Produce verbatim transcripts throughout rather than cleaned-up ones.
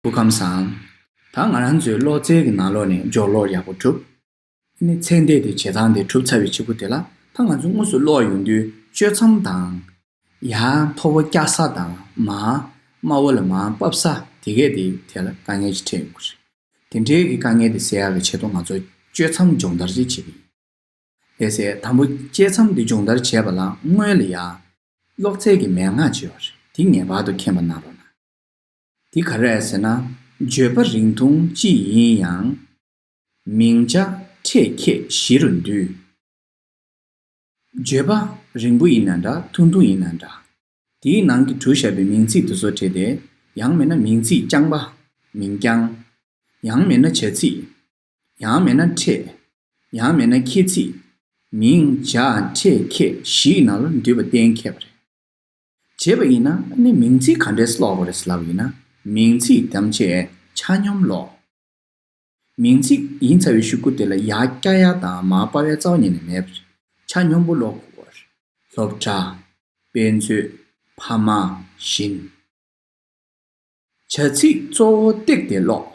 སྐུ་ཁམས་བཟང་། ད་ང་རང་ཚོའི་ཀློག་རྩལ་གྱི་ནང་ལོགས་ནས་སྦྱོར་ཀློག་ཡག་པོ་གྲུབ། ཨ་ནི་ཚད་ལྡན་དེ་བྱེད་སྟངས་དེ་གྲུབ་ཚར་བའི་གཅིག་པུ་དེ་ལ། ད་ང་ཚོ་དངོས་སུ་ཀློག་ཡོང་དུས་གཅོད་མཚམས་དང་། ཡར་མཐོ་བོ་བཀྱག་ས་དང་། མར་དམའ་བོ་ལ་མར་ཕབ་ས་དེ་གས་དེ་དེ་ལ་དཀའ་ངལ་ཅིག་འཕྲད་ཡོང་གི་རེད། དེ་འདྲའི་གི་དཀའ་ངལ་དེ་སེལ་ཡག་གི་ཆེད་དུ་ང་ཚོ་གཅོད་མཚམས་སྦྱོང་བརྡར་ཅིག་བྱེད་ཀྱི་ཡིན། ལགས་སེ། དང་པོ་གཅོད་མཚམས་འདི་སྦྱོང་བརྡར་བྱས་པ་ལ་སྔོན་ལ་ཡ། ཀློག་རྩལ་གྱི་མན་ངག་ཅིག་ཡོད་རེད། འདི་ངེས་པར་དུ་མཁྱེན་པ་གནང་རོགས་གནང་། འདི་ག་རེ་རེད་ཟེར་ན། བརྗོད་པ་རིང་ཐུང་ཅི་ཡིན་ཡང་། མིང་བྱ་ཕྲད་ཁྱད་གཞི་རུ་འདུས། བརྗོད་པ་རིང་པོ་ཡིན་ན་འདྲ། ཐུང་ཐུང་ཡིན་ན་འདྲ། དེའི་ནང་གི་གྲུབ་བཞག་པའི་མིང་ཚིག་དེ་ཚོ་བྲིས་ཏེ། ཡང་མིན་ན་མིང་ཚིག་རྐྱང་པ། མིང་རྐྱང་། ཡང་མིན་ན་བྱ་ཚིག། ཡང་མིན་ན་ཕྲད། ཡང་མིན་ན་ཁྱད་ཚིག། མིང་བྱ་ཕྲད་ཁྱད་བཞིའི་ནང་ལ་འདུས་པ་གཏན་འཁེལ་བ་རེད། བྱས་པ་ཡིན་ན་ཨ་ནི་མིང་ཚིག་ག་འདྲས་ཀློག་དགོས་རེད་ལབ་པ་ཡིན་ན། མིང་ཚིག་ཐམས་ཅད་ཆ་སྙོམས་ཀློག། མིང་ཚིག་ཡིན་ཚར་བའི་གཞུག་གུ་དེ་ལ་ཡར་བཀྱག་ཡ་དང་མར་ཕབ་ཡ་རྩ་བ་ཉིད་ནས་མེད་པར་ཆ་སྙོམས་པོ་ཀློག་དགོས། སློབ་གྲྭ། དཔེ་མཛོད། ཕ་མ། བཞིན། བྱ་ཚིག་གཙོ་བོ་བཏེགས་ཏེ་ཀློག།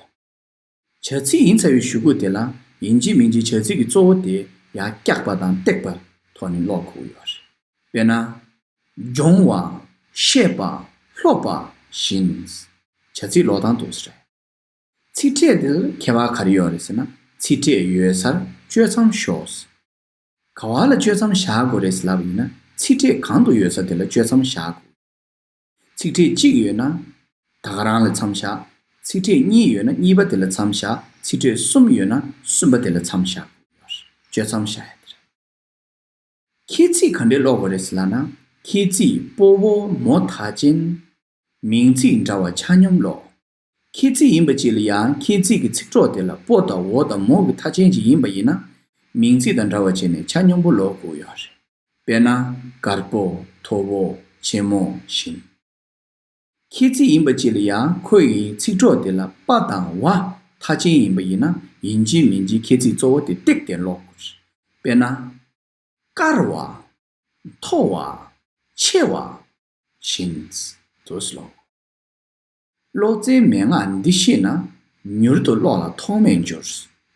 བྱ་ཚིག་ཡིན་ཚར་བའི་གཞུག་གུ་དེ་ལ་ཡིན་གཅིག་མིན་གཅིག་བྱ་ཚིག་གི་གཙོ་བོ་དེ་ཡར་བཀྱག་པ་དང་བཏེགས་པའི་ཐོག་ནས་ཀློག་དགོས་ཡོད་རེད། དཔེར་ན། སྦྱོང་བ། བཤད་པ། སློབ་པ། བཞིན། བྱ་ཚིག་ཀློག་སྟངས་འདུག་སེ་རེད། ཚིག་ཕྲད་དེར་ཁྱད་པར་ག་རེ་ཡོད་རེད་ཟེར་ན། ཚིག་ཕྲད་ཡོད་སར་གཅོད་མཚམས་ཞོག། ག་བ་ལ་གཅོད་མཚམས་བཞག་དགོས་རེད་ལབ་པ་ཡིན་ན། ཚིག་ཕྲད་གང་དུ་ཡོད་ས་དེ་ལ་གཅོད་མཚམས་བཞག་དགོས། ཚིག་ཕྲད་གཅིག་ཡོད་ན་ད་ག་རང་ལ་མཚམས་བཞག། ཚིག་ཕྲད་གཉིས་ཡོད་ན་གཉིས་པ་དེ་ལ་མཚམས་བཞག། ཚིག་ཕྲད་གསུམ་ཡོད་ན་གསུམ་པ་དེ་ལ་མཚམས་བཞག་དགོས། གཅོད་མཚམས་བཞག་ཡ་དེ་རེད། ཁྱད་ཚིག་ག་འདྲས་ཀློག་དགོས་རེད་ལབ་ན། ཁྱད་ཚིག་སྤོ་བོ་མོ་མཐའ་ཅན། མིང་ཚིག་འདྲ་བ་ཆ་སྙོམས་ཀློག། ཁྱད་ཚིག་ཡིན་པ་ཅིག་ལ་ཡང་ཁྱད་ཚིག་གི་ཚིག་གྲོགས་དེ་ལ་སྤོ་དང་བོ་དང་མོ་གི་མཐའ་ཅན་ཅིག་ཡིན་པ་ཡིན་ན། མིང་ཚིག་དང་འདྲ་བ་བྱས་ནས་ཆ་སྙོམས་པོ་ཀློག་དགོས་ཡོད་རེད། དཔེར་ན། དཀར་པོ། མཐོ་བོ། ཆེན་མོ། བཞིན། ཁྱད་ཚིག་ཡིན་པ་ཅིག་ལ་ཡང་ཁོ་ཡི་ཚིག་གྲོགས་དེ་ལ་པ་དང་བ་མཐའ་ཅན་ཡིན་པ་ཡིན་ན། ཡིན་གཅིག་མིན་གཅིག་ཁྱད་ཚིག་གཙོ་བོ་དེ་བཏེགས་ཏེ་ཀློག་དགོས་རེད། དཔེར་ན། དཀར་བ། མཐོ་བ། ཆེ་བ། བཞིན། དུ་ཀློག། ཀློག་རྩལ་མན་ངག་འདི་ཤེས་ན། མྱུར་དུ་ཀློག་ལ་ཐོགས་མེད་འབྱོར།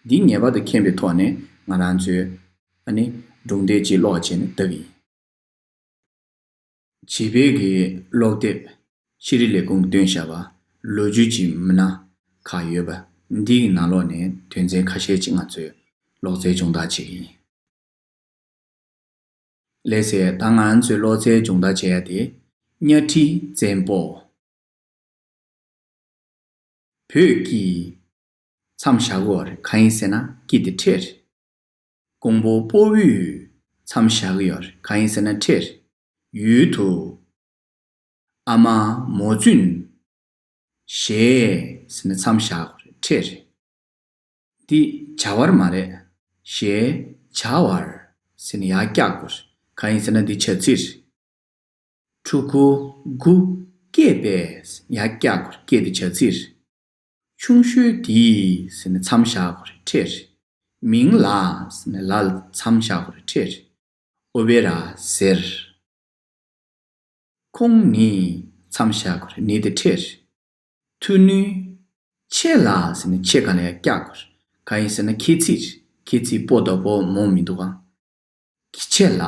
འདི་ངེས་པར་དུ་མཁྱེན་པའི་ཐོག་ནས་ང་རང་ཚོས་ཨ་ནི་སྒྲུང་དེབ་ཅིག་ཀློག་བྱས་ནས་ལྟ་གི་ཡིན། བྱིས་པའི་གི་ཀློག་དེབ་ཤེས་རིག་ལས་ཁུངས་ཀྱིས་བཏོན་བཞག་པ། ལོ་རྒྱུས་ཀྱི་མི་སྣ་ཁག་ཡོད་པ་འདིའི་ནང་ལོགས་ནས་དོན་ཚན་ཁ་ཤས་ཅིག་ང་ཚོས་ཀློག་རྩལ་སྦྱོང་བརྡར་བྱེད་ཀྱི་ཡིན། ལགས་སེ། ད་ང་ཚོས་ཀློག་རྩལ་སྦྱོང་བརྡར་བྱེད་ཡ་དེ། གཉའ་ཁྲི་བཙན་པོ། བོད་ཀྱི། མཚམས་བཞག་གི་ཡོད་རེད། གང་ཡིན་ཟེར་ན་ཀྱི་དེ་ཕྲད་རེད། ཀོང་པོ་སྤོ་བོའི། མཚམས་བཞག་གི་ཡོད་རེད། གང་ཡིན་ཟེར་ན་ཕྲད་རེད། ཡུལ་དུ། ཨ་མ་མོ་བཙུན། ཞེས་ཟེར་ནས་མཚམས་བཞག་གི་ཡོད་རེད། ཕྲད་རེད། འདི་བྱ་བ་མ་རེད། ཞེས་བྱ་བར་ཟེར་ནས་ཡར་བཀྱག་དགོས་རེད། གང་ཡིན་ཟེར་ན་འདི་བྱ་ཚིག་རེད། ཕྲུ་གུ་དགུ་སྐྱེས་པས་ཡར་བཀྱག་དགོས་རེད། སྐྱེས་དེ་བྱ་ཚིག་རེད། ཆུང་ཤོས་དེས་ཟེར་ནས་མཚམས་བཞག་དགོས་རེད། ཕྲད་རེད། མིང་ལ་ཟེར་ནས་ལ་ལ་མཚམས་བཞག་དགོས་རེད། ཕྲད་རེད། ཨོ་པེ་ར་ཟེར། ཁོང་ནི་མཚམས་བཞག་དགོས་རེད། ནི་དེ་ཕྲད་རེད། ཐུ་ནུས་ཆེ་ལ་ཟེར་ནས་ཆེ་སྒང་ལ་ཡར་བཀྱག་དགོས་རེད། གང་ཡིན་ཟེར་ན་ཁྱད་ཚིག་རེད། ཁྱད་ཚིག་སྤོ་དང་བོ་མོ་མི་འདུག་ག་ཁྱི་ཆེ་ལ།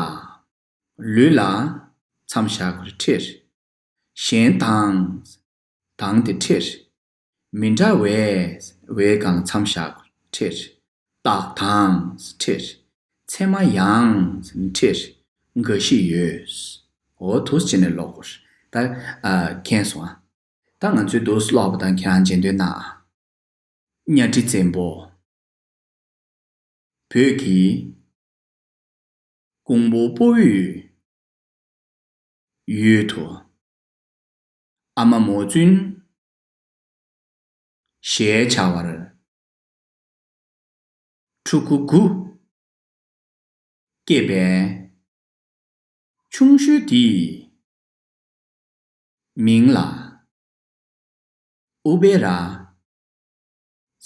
ལུས་ལ་མཚམས་བཞག་དགོས་རེད། ཕྲད་རེད། གཞན་དང་། དང་དེ་ཕྲད་རེད། མི་འདྲ་བས། བས་སྒང་ལ་མཚམས་བཞག་དགོས་རེད། ཕྲད་རེད། རྟགས་དང་། ཕྲད་རེད། ཚད་མ་ཡང་། ཕྲད་རེད། འགའ་ཞིག་ཡོད། འོ་འདུག་སེ་བྱས་ནས་ཀློག་དགོས་རེད། ད་ཨ་མཁྱེན་སོང་ཨ། ད་ང་ཚོས་འདུག་སེ་ཀློག་པ་དང་ཁྱེད་རང་རྗེས་ཟློས་གནང་ཨ། གཉའ་ཁྲི་བཙན་པོ། བོད་ཀྱི། ཀོང་པོ་སྤོ་བོའི་ཡུལ་དུ། ཨ་མ་མོ་བཙུན་ཞེས་བྱ་བར། ཕྲུ་གུ་དགུ་སྐྱེས་པས། ཆུང་ཤོས་དེའི་མིང་ལ་ཨུ་བེ་ར་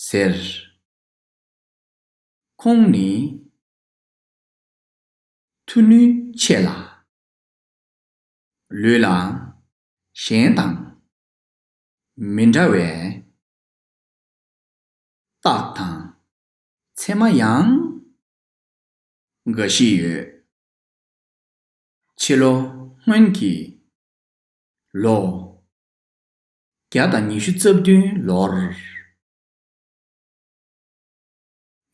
ཟེར། ཁོང་ནི་ཐུ་ནུས་ཆེ་ལ། ལུས་ལ་གཞན་དང་མི་འདྲ་བས། ཚད་མ་ཡང་འགའ་ཞིག་ཡོད། ཕྱི་ལོ་སྔོན་གྱི་ལོ་བརྒྱ་དང་ཉི་ཤུ་རྩ་བདུན་ལོར།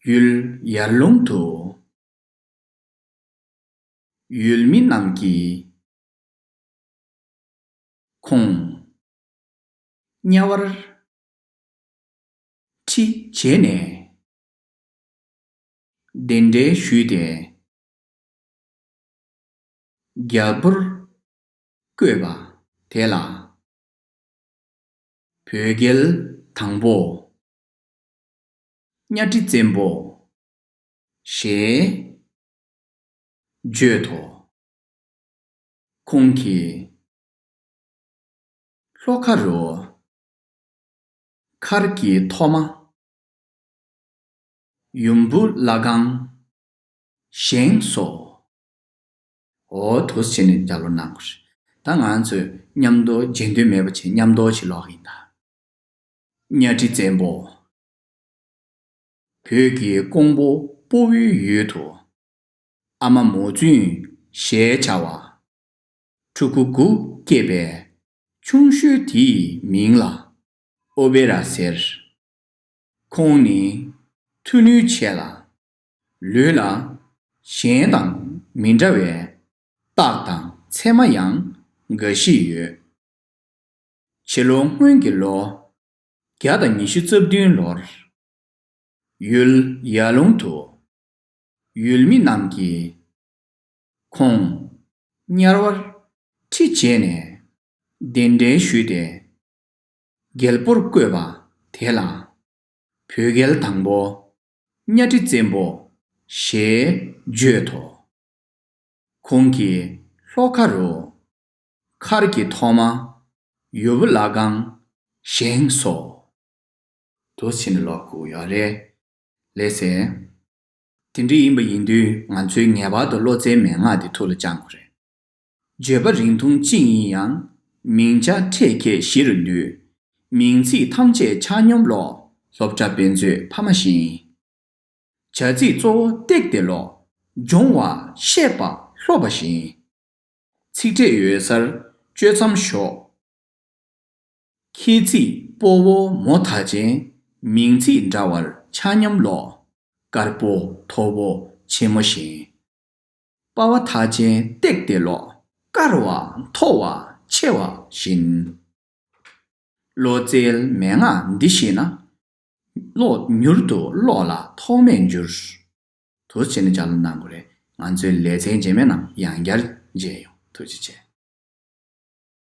ཡུལ་ཡར་ཀླུང་དུ་ཡུལ་མི་རྣམས་ཀྱིས་ཁོང་དམྱལ་བར་ཁྲིད་བྱས་ནས། གདན་འདྲེན་ཞུས་ཏེ། རྒྱལ་པོར་བསྐོས་པ་དེ་ལ། བོད་རྒྱལ་དང་པོ་གཉའ་ཁྲི་བཙན་པོ་ཞེས་བརྗོད་དོ། ཁོང་གི་ལྷོ་ཁ་རུ་མཁར་གྱི་ཐོག་མ་ཡུམ་བུ་བླ་སྒང་བཞེངས་སོ། འོ་དེ་འདྲ་བྱས་ནས་ལོ་གནང་དགོས་རེད། ད་ང་ཚོས་མཉམ་དུ་རྗེས་ཟློས་མེད་པ་བྱས་མཉམ་དུ་ཞིག་ཀློག་གི་ཡིན་ད། གཉའ་ཁྲི་བཙན་པོ། བོད་ཀྱི་ཀོང་པོ་སྤོ་བོའི་ཡུལ་དུ། ཨ་མ་མོ་བཙུན་ཞེས་བྱ་བ། ཕྲུ་གུ་དགུ་སྐྱེས་པའི་ཆུང་ཤོས་དེའི་མིང་ལ་ཨོ་བེ་ར་ཟེར། ཁོང་ནི་མཐུ་ནུས་ཆེ་ལ། ལུས་ལ་གཞན་དང་མི་འདྲ་བའི་རྟགས་དང་མཚན་མ་ཡང་འགའ་ཞིག་ཡོད། ཕྱི་ལོ་སྔོན་གྱི་ལོ་བརྒྱ་དང་ཉི་ཤུ་རྩ་བདུན་ལོར། ཡུལ་ཡར་ཀླུང་དུ་ཡུལ་མི་རྣམས་ཀྱིས་ཁོང་དམྱལ་བར་ཁྲིད་བྱས་ནས་གདན་འདྲེན་ཞུས་ཏེ། རྒྱལ་པོར་བསྐོས་པ་དེ་ལ་བོད་རྒྱལ་དང་པོ་གཉའ་ཁྲི་བཙན་པོ་ཞེས་བརྗོད་དོ། ཁོང་གི་ལྷོ་ཁ་རུ་མཁར་གྱི་ཐོག་མ་ཡུམ་བུ་བླ་སྒང་བཞེངས་སོ། དེ་འདྲ་བྱས་ནས་ཀློག་དགོས་ཡོད་རེད། ལགས་སེ། དེ་འདྲ་ཡིན་པ་ཡིན་དུས་ང་ཚོས་ངེས་པར་དུ་བློ་རྩེའི་མན་ངག་འདི་ཐུགས་ལ་བཅངས་དགོས་རེད། བརྗོད་པ་རིང་ཐུང་གཅིག་ཡིན་ཡང་། མིང་བྱང་ཕྲད་ཁྱད་གཞིར་འདུས། མིང་ཚིག་ཐམས་ཅད་ཆ་སྙོམས་ཀློག་སློབ་གྲྭ་དཔེ་མཛོད་ཕ་མ་བཞིན། བྱ་ཚིག་གཙོ་བོ་བཏེགས་ཏེ་ཀློག་སྦྱོང་བ་ཤེས་པ་སློབ་པ་བཞིན། ཚིག་ཕྲད་ཡོད་སར་གཅོད་མཚམས་ཞོག་ཁྱད་ཚིག་སྤོ་བོ་མོ་མཐའ་ཅན། མིང་ཚིག་འདྲ་བར་ཆ་སྙོམས་ཀློག་དཀར་པོ་མཐོ་བོ་ཆེན་མོ་བཞིན། སྤ་བ་མཐའ་ཅན་བཏེགས་ཏེ་ཀློག་དཀར་བ་མཐོ་བ་ཆེ་བ་བཞིན། བློ་རྩེའི་མན་ངག་འདི་ཤེས་ན། ཀློག་མྱུར་དུ་ཀློག་ལ་ཐོགས་མེད་འགྱུར། དེ་འདྲ་བྱས་ནས་ལོ་གནང་དགོས་རེད། ང་ཚོའི་ལེ་ཚན་རྗེས་མའི་ནང་ཡང་བསྐྱར་མཇལ་ཡོང་། ཐུགས་རྗེ་ཆེ།